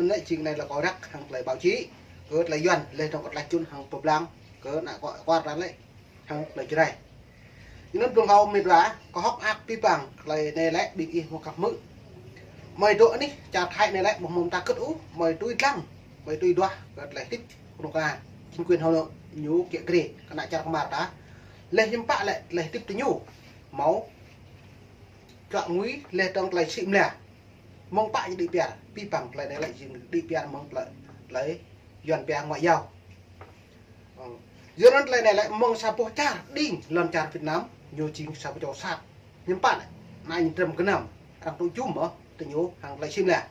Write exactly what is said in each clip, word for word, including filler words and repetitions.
Lĕ jing anai lĕ kâo răk hăng tơlơi báo chí, kơ tơlơi Yuan, lĕ dong kơ tơlơi čun hăng pơblang, kơ ană kâo kuar ta lĕ hăng tơlơi Jrai. Yua anŭn blung hâo mĕt wa, kâo hơ̆k mơak pơblang tơlơi anai lĕ ƀing ih mơ̆ kăp mơ̆. Mơi dŏ anih čar Thái anai lĕ ƀu hmâo mơta kơ̆t ôh, mơi tui dlăng, mơi tui duah kơ tơlơi hơdip kơnuk kơna. Chính quyền Hà Nội ñu kiă kriê kơ ană čar kơmar ta. Lĕ hiư̆m pă lĕ tơlơi hơdip tơ ñu hmâo čuă ngui lĕ dong tơlơi sĭ mơlia. Mơ̆ng pă ñu đĭ piar, pơblang tơlơi anai lĕ jing đĭ piar mơ̆ng tơlơi, tơlơi Yuan pia ngoại giao. Ơ. Yua anŭn tơlơi anai lĕ mơ̆ng sa boh čar đing lŏn čar Việt Nam, ñu jing sa boh čô sat. Hiư̆m pă lĕ, anai ñu trơm gơnam, arăng tŭ jum mơ̆, tơ ñu hăng tơlơi sĭ mơlia.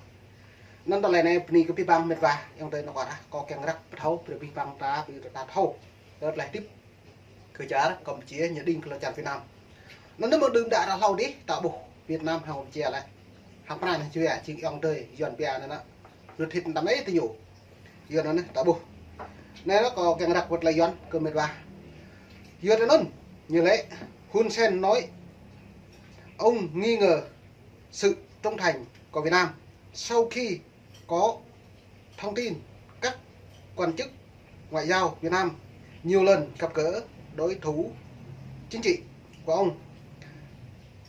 Anŭn tơlơi anai bơni kơ pơblang mĕt wa, ayŏng adơi ană kuar ah, kâo kiăng răk pơthâo, brơi pơblang ta, brơi ta thâo. Tơlơi hơdip kơ čar Campuchia ñu đing kơ lŏn čar Việt Nam. Anŭn anai mơ̆ng đưm đă ră hlâo dih, ta ƀuh Việt Nam hăng Campuchia lĕ. Hăng pran hăng jua, jing ayŏng adơi Yuan pia anŭn anai. Rơ̆t hĭ tăm ih tơ ñu. Yua anŭn anai, ta ƀuh. Anai lĕ kâo kiăng răk wơ̆t tơlơi Yuan kơ mĕt wa. Yua anŭn, ñu lĕ Hun Sen nói ông nghi ngờ sự trung thành của Việt Nam sau khi có thông tin các quan chức ngoại giao Việt Nam nhiều lần gặp gỡ đối thủ chính trị của ông.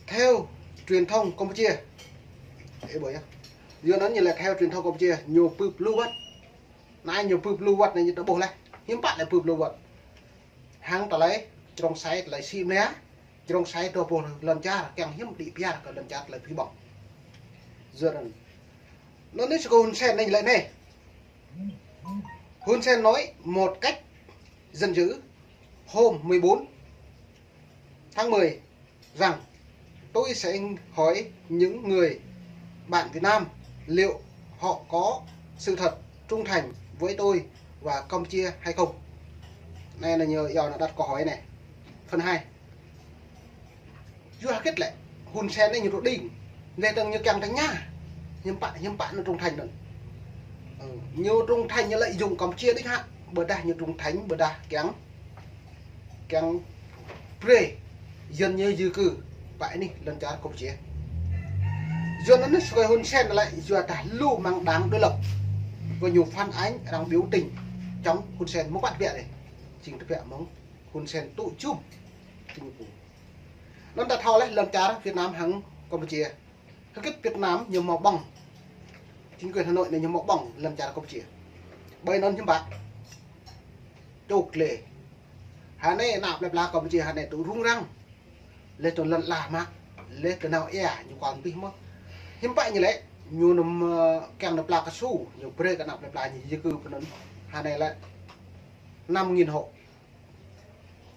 Theo truyền thông Campuchia, ê, ƀơi yơh. Yua anŭn ñu lĕ theo truyền thông Campuchia, ñu bưp lu wơ̆t. Anai ñu bưp lu wơ̆t anai ñu ta ƀuh lĕ. Hiư̆m pă lĕ bưp lu wơ̆t. Hăng tơlơi, črông sai tơlơi sĭ mơlia. Črông sai dua boh lŏn čar, kiăng hiư̆m đĭ piar kơ lŏn čar tơlơi pơblang. Yua anŭn. Anŭn anai sư kơ Hun Sen anai lĕ anai. Hun Sen nói một cách giận dữ hôm mười bốn tháng mười rằng tôi sẽ hỏi những người bạn Việt Nam liệu họ có sự thật trung thành với tôi và Campuchia hay không. Anai là nhờ, do nó đặt câu hỏi này. Phần hai. Yua hơget lĕ, Hun Sen anai ñu tŭ đing. Lĕ dong ñu kiăng tơña. Hiư̆m pă, hiư̆m pă ñu trung thành anŭn. Ơ, ñu trung thành ñu lợi dụng Campuchia đôč hă. Ƀôdah ñu trung thành, ƀôdah kiăng, kiăng brơi Yuan ñu di cư pơ anih lŏn čar Campuchia. Yua anŭn anai sư kơ Hun Sen lĕ, yua dah lu mơ̆ng đảng đối lập. Kơ ñu phản ánh arăng biểu tình chống Hun Sen mơ̆ng pă tơbiă lĕ. Jing tơbiă mơ̆ng Hun Sen tŭ jum. Jing pô. Anŭn ta thâo lĕ lŏn čar Việt Nam hăng Campuchia. Hơget Việt Nam ñu hmâo ƀơ̆ng. Chính quyền Hà Nội anai ñu hmâo ƀơ̆ng lŏn čar Campuchia. Ƀơi anŭn hiư̆m pă. Čŏk lĕ. Hơnai ană plơi pla Campuchia hơnai tŭ rŭng răng. Lĕ tơl lŏn ala mă. Lĕ tơnao ia ñu kual pih mơ̆. Hiư̆m pă ñu lĕ. Ñu anăm, ơ, kiăng ană plơi pla Kasu. Ñu brơi kơ ană plơi pla ñu di cư pơ anŭn. Hơnai lĕ năm nghìn hộ.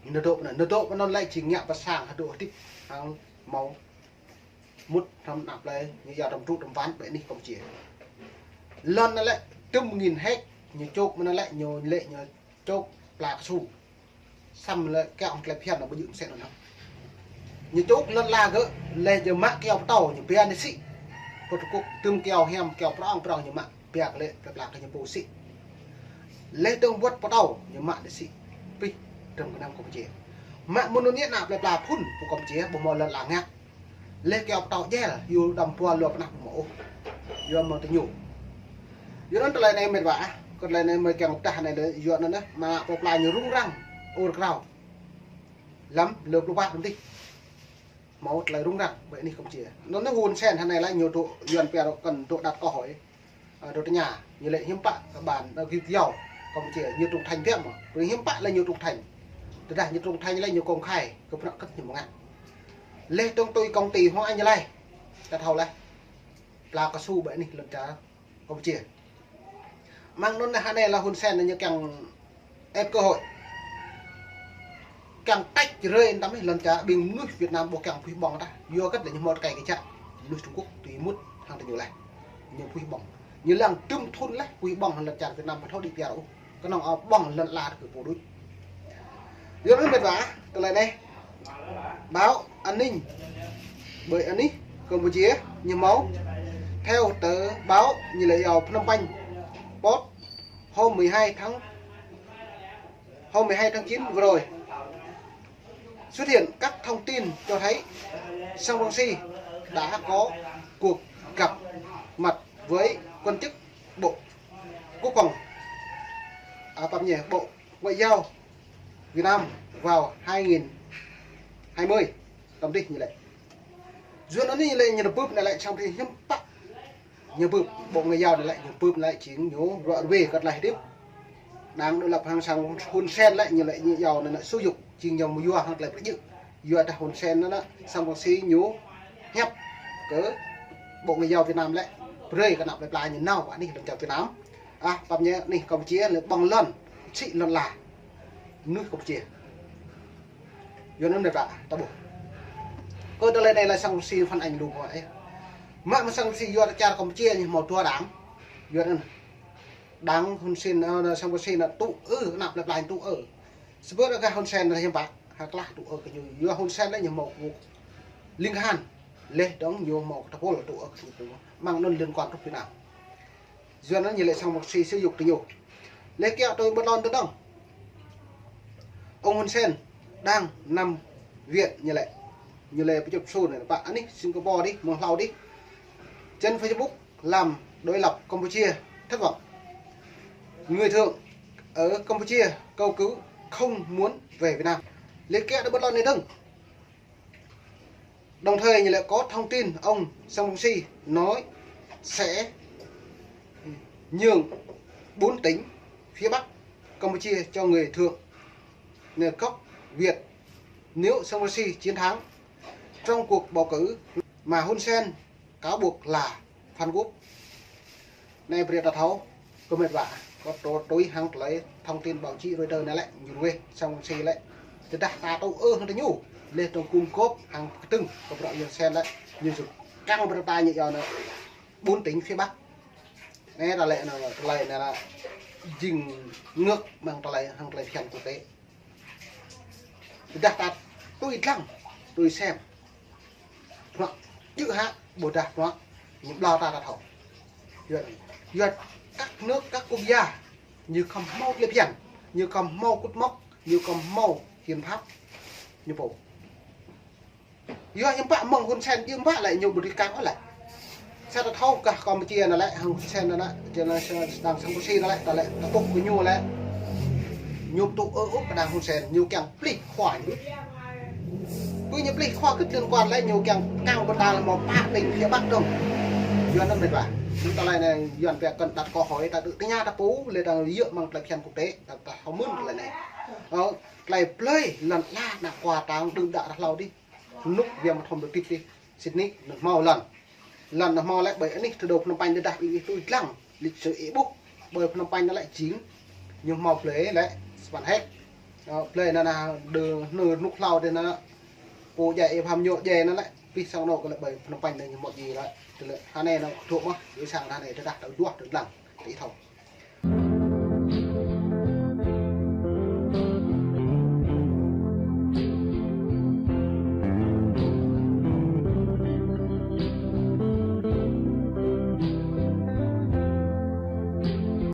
Ñu dŏ pơ anŭn, ñu dŏ pơ anŭn lĕ jing ngă pơ sang hơdrô̆ hơdip hăng hmâo mŭt hrŏm ană plơi, ñu yua hrŏm tŭ hrŏm wăn ƀơi anih Campuchia. Lŏn anŭn lĕ tơm nghìn héc, ñu čŏk mơ̆n anŭn lĕ, ñu lĕ ñu čŏk plơi pla Kasu. Samơ̆ lĕ kiăng tơlơi phiăn anŭn ƀu djơ̆ mơsĕ anŭn. Ñu čŏk lŏn ala gơ̆, lĕ ñu mă kyâo pơtâo, ñu pia anai sĭ. Pơtơkŭk tơm kyâo hiam, kyâo prŏng prŏng ñu mă. Pia kơ lĕ plơi pla kơ ñu pô sĭ. Lĕ dong wơ̆t pơtâo ñu mă đe sĭ. Pih, dong kơnăm Campuchia. Mă mơ̆n anŭn yơh ană plơi pla phŭn pô Campuchia, ƀu hmâo lŏn ala ngă. Lĕ kyâo pơtâo jel, yua đăm pua lua pơnah ƀu hmâo ôh. Yua mơ̆ng tơ ñu. Yua anŭn tơlơi anai mĕt wa ah, kơ tơlơi anai mơi kiăng pơdah anai lĕ, yua anŭn anai, mă ană plơi pla ñu rŭng răng, ur krao. Lăm, lơ pluh pă lăm tih. Hmâo tơlơi rŭng răng, ƀơi anih Campuchia. Anŭn anai Hun Sen hơnai lĕ ñu dŏ, Yuan pia dŏ kăn dŏ đặt câu hỏi. Ơ, dŏ tơña, ñu lĕ hiư̆m pă kơ ƀan, ơ, gih yua, Campuchia, ñu trung thành biă mơ̆. Brơi hiư̆m pă lĕ ñu trung thành. Tơdah ñu trung thành lĕ ñu công khai, kơ prăk kơ̆t ñu mơ̆ ngă. Lĕ dong tui công ty Hoàng Anh lĕ. Ta thâo lĕ. Plơi pla Kasu ƀơi anih lŏn čar Campuchia. Mơ̆ng anŭn anai hơnai lĕ Hun Sen ñu kiăng ĕp cơ hội. Kiăng tĕč rơi tăm ih lŏn čar ƀing mơnuih Việt Nam ƀu kiăng pơhiăp ƀơ̆ng tah. Yua hơget lĕ ñu hmâo tơkai kơjăp. Mơnuih Trung Quốc tui mŭt hăng tơ ñu lĕ. Ñu pơhiăp ƀơ̆ng. Ñu lăng tơm thŭn lĕ pơhiăp ƀơ̆ng hăng lŏn čar Việt Nam ƀu thâo đĭ piar ôh. Kơnơ̆ng ôh ƀơ̆ng lŏn ala kơ pô đôč. Yua anŭn mĕt wa, tơlơi anai. Báo an ninh. Ƀơi anih Campuchia ñu hmâo. Theo tờ báo ñu lĕ yua Phnom Penh Post hôm mười hai tháng, hôm mười hai tháng chín vừa rồi, xuất hiện các thông tin cho thấy Sam Rainsy đã có cuộc gặp mặt với quan chức Bộ Quốc phòng, à, pap ñu, Bộ Ngoại giao Việt Nam vào hai nghìn hai mươi, tăm dih ñu lĕ. Yua anŭn ñu lĕ ñu bưp anai lĕ sang pơthâo hiư̆m pă. Ñu bưp Bộ Ngoại giao anai lĕ, ñu bưp anai lĕ jing ñu ruă ruê kơ tơlơi hơdip. Đảng đối lập hăng sang Hun Sen lĕ ñu lĕ ñu yua anŭn lĕ xúi giục jing ñu mơyua hăng tơlơi pơjing. Yua dah Hun Sen anŭn lĕ sang Păng Si ñu hiăp kơ Bộ Ngoại giao Việt Nam lĕ brơi kơ ană plơi pla ñu nao pơ anih lŏn čar Việt Nam. Ah, pap ñu anih Campuchia lĕ ƀơ̆ng lŏn, sĭ lŏn ala mơnuih Campuchia. Yua anŭn anai pă, ta ƀuh. Kơ tơlơi anai lĕ sang Păng Si phản ánh lu mơ̆ ơi. Mă mơ̆ sang Păng Si yua čar Campuchia ñu hmâo dua đảng. Yua anŭn đảng Hun Sen, ơ, sang Păng Si anŭn tŭ ư, ană plơi pla tŭ ư. Sơbơ̆t gah Hun Sen anŭn hiư̆m pă, hơklah tŭ ư kơ ñu. Yua Hun Sen lĕ ñu hmâo kơ ling kahan. Leh dơ̆ng ñu hmâo kơ tơpul tŭ ư kơ ñu. Mơ̆ng anŭn liên quan truh Việt Nam. Yua anŭn ñu lĕ sang Păng Si xúi giục tơ ñu. Lĕ kiăng tui ƀơi lŏn tơ dơ̆ng. Ông Hun Sen đang nằm viện ñu lĕ. Ñu lĕ pơčŭp su anai pă anih Singapore dih, mơ̆ng hlâo dih. Trên Facebook làm đối lập Campuchia thất vọng. Người Thượng ở Campuchia cầu cứu không muốn về Việt Nam. Lĕ kiăng tui ƀơi lŏn anai dơ̆ng. Đồng thời ñu lĕ có thông tin ông Sam Rainsy nói sẽ nhường bốn tỉnh phía Bắc Campuchia cho người Thượng, người gốc Việt nếu Sam Rainsy chiến thắng trong cuộc bầu cử mà Hun Sen cáo buộc là phản quốc. Anai brơi ta thâo, kơ met wa, kơ tui hăng tơlơi thông tin báo chí Reuters anai lĕ, ñu ruai, Sam Rainsy lĕ. Tơdah ta tŭ ư hăng tơ ñu, leh dơ̆ng gum gôp hăng kơtưng, kơ bruă Hun Sen lĕ, ñu sŭt kăng brơi ta ñu yua anŭn bốn tỉnh phía Bắc. Anai tơlơi anŭn, tơlơi anŭn jing ngược mơ̆ng tơlơi hăng tơlơi phiăn quốc tế. Tơdah ta tui dlăng, tui sem. Bruă djơ̆ hă, ƀôdah bruă ñu ƀlŏr ta ta thâo. Yua, yua các nước, các quốc gia, ñu khŏm hmâo tơlơi phiăn, ñu khŏm hmâo cột mốc, ñu khŏm hmâo hiến pháp, ñu pô. Yua hiư̆m pă mơ̆ng Hun Sen, hiư̆m pă lĕ ñu ƀu dưi kăng ôh lĕ. Sa ta thâo gah Campuchia anai lĕ, hăng Hun Sen anai lĕ, jơlan sa-, đang Sam Rainsy anai lĕ, ta lĕ, ta ƀuh kơ ñu lĕ. Ñu tŭ ư ôh kơ đang Hun Sen, ñu kiăng plih khua ñu. Pơ ñu plih khua kơ liên quan lĕ, ñu kiăng kăng ƀơ̆ng đa lĕ mơ̆ pă tỉnh phía Bắc dơ̆ng. Yua anŭn met wa. Anŭn tơlơi anai, yua anŭn pĕ kăn đặt câu hỏi, ta dưi tơña ta pô, lĕ ta yua mơ̆ng tơlơi phiăn quốc tế, ta, ta hmư̆ tơlơi anai. Ơ, tơlơi plơi, lŏn ala, ană khua ta đưm đă ră hlâo dih. Rơnŭk viêm thom dơtip dih. Sĭt nik, anŭn hmâo lŏn. Lŏn anŭn hmâo lĕ ƀơi anih tơdô Phnom Penh tơdah ƀing ih tui dlăng lịch sử ih ƀuh. Ƀơi Phnom Penh anŭn lĕ jing. Ñu hmâo plơi lĕ, Svan Hek. Ơ, plơi anŭn anai, đơ, nơ, rơnŭk hlâo dih anŭn. Pô djai ih pham ñu djai anŭn lĕ. Pih sang anŏ kơ lĕ ƀơi Phnom Penh anŭn ñu hmâo djai lĕ. Tơlơi, hơnai anŭn kơdŏp mơ̆, ih sang hơnai tơdah tơduah tơdlăng. Tơ ih thâo.